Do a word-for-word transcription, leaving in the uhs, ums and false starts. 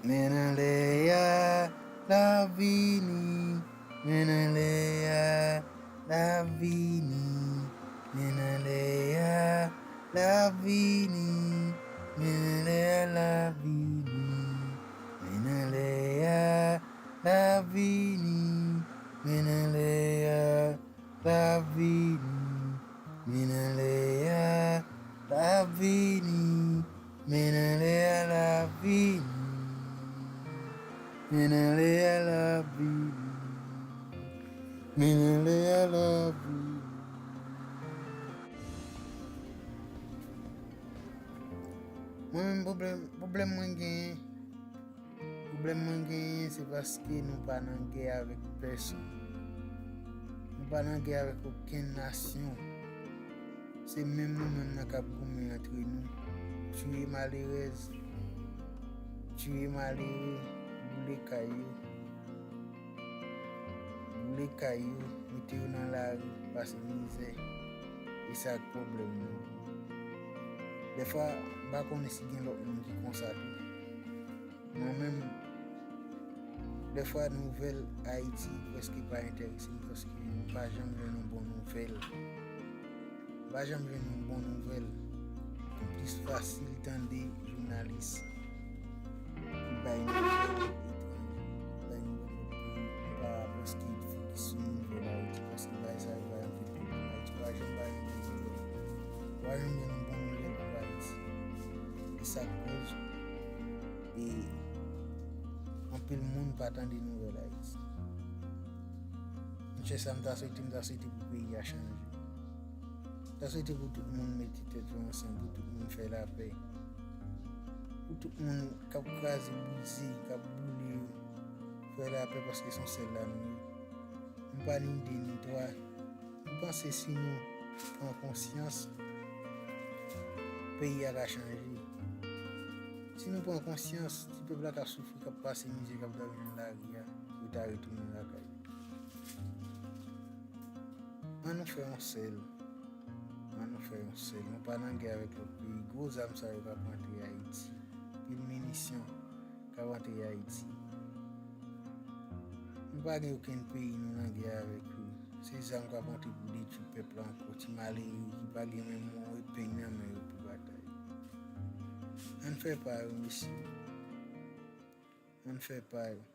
Men anlè a, l ap vini. Men anlè a, l ap vini. Men anlè a, l ap vini. Men anlè a, l ap vini. Men anlè a, l ap vini. Men anlè a, l ap vini. Men anlè a, l ap vini. Men anlè a, l ap vini. Men anlè a, l ap vini. Men anlè a, l ap vini. Mwen menm, pwoblèm, pwoblèm mwen genyen, pwoblèm mwen genyen, se paske nou pa nan gè avèk pèsonn. Nou pa nan gè avèk okenn nasyon. Se menm nou menm nan k ap goumen antre nou. Tiye malerèz, tiye malere, boule kay yo. Boule kay yo, mete yo nan lari, pase mizè. E sa k pwoblèm nou. Dèfwa, m pa konnen si gen lòt moun ki konsa tou. Mwen menm, dèfwa nouvèl Ayiti prèske pa enterese m, paske m pa janm jwenn yon bon nouvèl. M pa janm jwenn yon bon nouvèl. M plis fasil tande jounalis ki bay nouvèl etranje, ki bay nouvèl lòt peyi, m pa prèske fokis sou nouvèl Ayiti, paske bagay sa yo bay anpil pwoblèm. Ayiti pa janm bay yon bon nouvèl. Pa janm jwenn yon bon nouvèl pou Ayiti. E sa k koz, e anpil moun pa tande nouvèl Ayiti. Monchè, sa m ta swete, m ta swete pou peyi a chanje. M ta swete pou tout moun mete tèt yo ansanm, pou tout moun fè lapè. Pou tout moun k ap kraze, brize, k ap boule yo, fè lapè, paske se yon sèl la nou ye. Nou pa ni de ni twa. M panse si nou pran konsyans, peyi a ka chanje. Si nou pran konsyans, ti pèp la k ap soufri, k ap pase mizè, k ap dòmi nan lari a, yo ta retounen lakay yo. Ann nou fè yon sèl. Ann nou fè yon sèl. Nou pa nan gè avèk lòt peyi. Gwo zam sa yo k ap rantre Ayiti. Pil minisyon k ap rantre Ayiti. Nou pa gen okenn peyi nou nan gè avèk yo. Se zam k ap rantre pou detwi pèp la ankò. Ti malere ki pa gen menm yon epeng nan men yo pou batay. Ann fè pa yo, mesye. Ann fè pa yo.